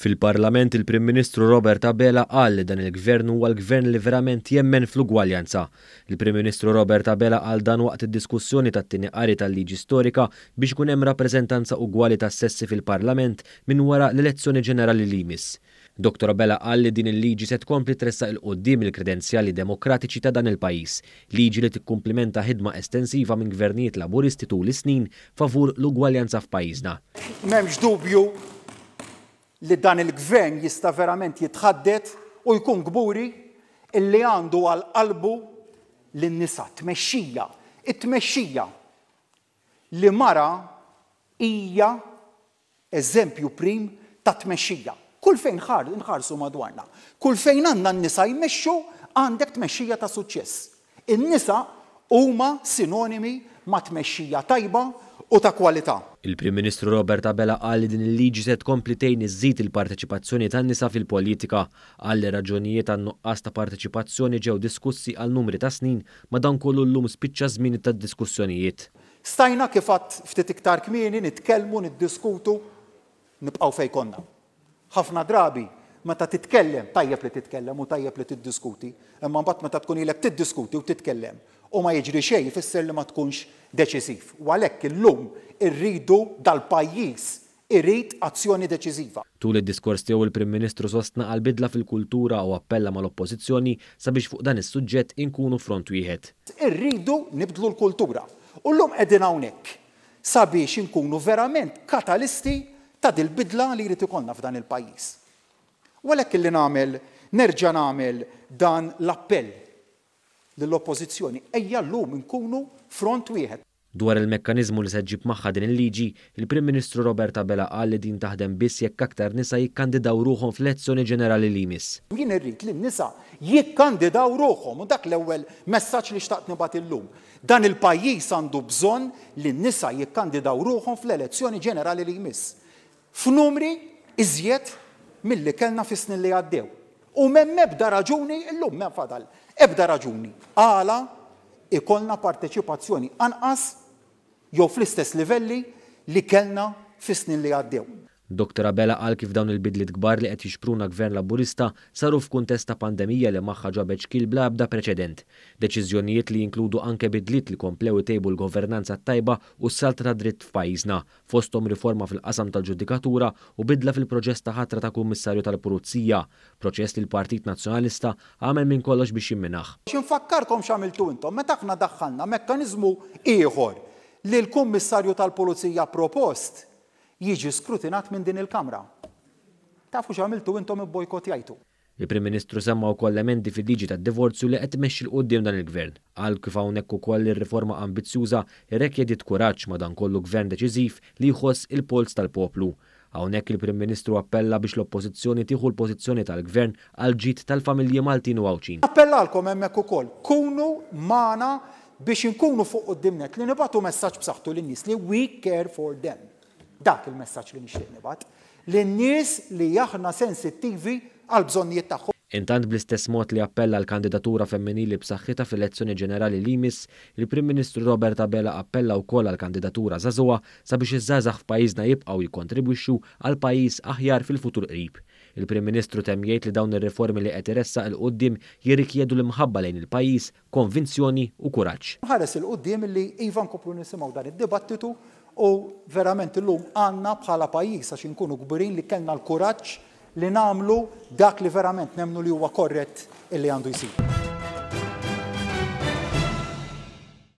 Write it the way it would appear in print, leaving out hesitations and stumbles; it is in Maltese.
Fil-Parlament il-Prim Ministru Robert Abela qal li dan il-Gvern huwa l-Gvern li verament jemmen fl-ugwaljanza. Il-Prim Ministru Robert Abela qal dan waqt id-diskussjoni tat-tieni qari tal-liġi storika biex ikun hemm rappreżentanza ugwali tas-sessi fil-Parlament minn wara l-elezzjoni ġenerali li jmiss. Dottor Abela qal li din il-liġi se tkompli tressaq 'il quddiem il-kredenzjali demokratiċi ta' dan il-pajjiż. Liġi li tikkumplimenta ħidma estensiva minn gvernijiet Laburisti tul is-snin favur l-ugwaljanza f'pajjiżna. M'hemmx dubju li dan il-Gvern jista' verament jitħaddet u jkun kburi illi għandu għal qalbu lin-nisa, t-tmexxija, it-tmexxija li mara hija eżempju prim ta' tmexxija. Kull fejn nħarsu madwarna, kull fejn għandna n-nisa jmexxu għandek tmexxija ta' suċċess. In-nisa huma sinonimi ma' tmexxija tajba u ta' kwalità. Il-Prim Ministru Robert Abela qal li din il-liġi se tkompli tgħin iżżid il-parteċipazzjoni tan-nisa fil-politika. Qal li r-raġunijiet għan-nuqqas ta' parteċipazzjoni ġew diskussi għal numri ta' snin, madankollu llum spiċċa ż-żmien tad-diskussjonijiet. Stajna, kif għadt ftit iktar kmieni, nitkellmu, niddiskutu, nibqgħu fejn konna. Ħafna drabi, meta titkellem, tajjeb li titkellem u tajjeb li tiddiskuti, imma mbagħad meta tkun ilek tiddiskuti u titkellem u ma jiġri xejn ifisser li ma tkunx deċiżiv. U għalhekk illum irridu dal-pajjiż irid azzjoni deċiżiva. Tul id-diskors tiegħu il-Prim Ministru sostna għal bidla fil-kultura u appella mal-Oppożizzjoni sabiex fuq dan is-suġġett inkunu front wieħed. Irridu nibdlu l-kultura. U llum qegħdin hawnhekk sabiex inkunu verament katalisti ta' dil-bidla li jrid ikollna f'dan il-pajjiż. U għalhekk illi nagħmel, nerġa' nagħmel dan l-appell lill-Oppożizzjoni, ejja llum inkunu front wieħed. Dwar il-mekkaniżmu li se ġġib magħha din il-liġi, il-Prim Ministru Robert Abela qal li din taħdem biss jekk aktar nisa jikkandidaw ruħhom fl-elezzjoni ġenerali li jmiss. Jien irrid li n-nisa jikkandidaw ruħhom u dak l-ewwel messaġġ li xtaqt nibgħat illum. Dan il-pajjiż għandu bżonn li n-nisa jikkandidaw ruħhom fl-elezzjoni ġenerali li jmiss. F'numri iżjed milli kellna fis-snin li għaddew. U m'hemm ebda raġuni, illum m'hemm fadal ebda raġuni għala ikollna parteċipazzjoni anqas jew fl-istess livelli li kellna fis-snin li għaddew. Dottor Abela qal kif dawn il-bidliet kbar li qed jixpruna Gvern Laburista saru f'kuntest ta' pandemija li magħha ġabet xkiel bla ebda preċedent. Deċiżjonijiet li jinkludu anke bidliet li komplew itejbu l-governanza t-tajba u s-saltna tad-dritt f'pajjiżna, fosthom riforma fil-qasam tal-ġudikatura u bidla fil-proċess ta' ħatra ta' Kummissarju tal-Pulizija, proċess li l-Partit Nazzjonalista għamel minn kollox biex jimminah. Infakkarkom x'għamiltu intom meta aħna daħħalna mekkaniżmu ieħor li l-Kummissarju tal-Pulizija propost jiġi skrutinat minn din il-Kamra. Tafu x'għamiltu intom ibbojkottjajtu. Il-Prim Ministru semma wkoll emendi fil-liġi tad-divorzju li qed imexxi 'l quddiem dan il-Gvern. Qal kif hawnhekk ukoll ir-riforma ambizzjuża rrekjediet kuraġġ madankollu Gvern deċiżiv li jħoss il-polz tal-poplu. Hawnhekk il-Prim Ministru appella biex l-Oppożizzjoni tieħu l-pożizzjoni tal-Gvern għall-ġid tal-familji Maltin u Għawdxin. Nappellalkom hemmhekk ukoll, kunu magħna biex inkunu fuq quddiem nett li nibagħtu messaġġ b'saħħtu lin-nies li we care for them. Dak il-messaġġ li nixtieq nibgħat. Lin-nies li aħna sensittivi għall-bżonnijiet tagħhom. Intant bl-istess mod li appella għal kandidatura femminili b'saħħitha fl-elezzjoni ġenerali li jmiss, il-Prim Ministru Robert Abela appella wkoll għal kandidatura żagħżugħa sabiex iż-żgħażagħ f'pajjiżna jibqgħu jikkontribwixxu għal pajjiż aħjar fil-futur qrib. Il-Prim Ministru temm jgħid li dawn ir-riformi li qed iressaq 'il quddiem jirrikjedu l-imħabba lejn il-pajjiż, konvinzjoni u kuraġġ. Nħares 'il quddiem li iva nkomplu nisimgħu dan id-dibattitu u verament illum għandna bħala pajjiż għax inkunu kburin li kellna l-kuraġġ li nagħmlu dak li verament nemmnu li huwa korrett illi għandu jsir.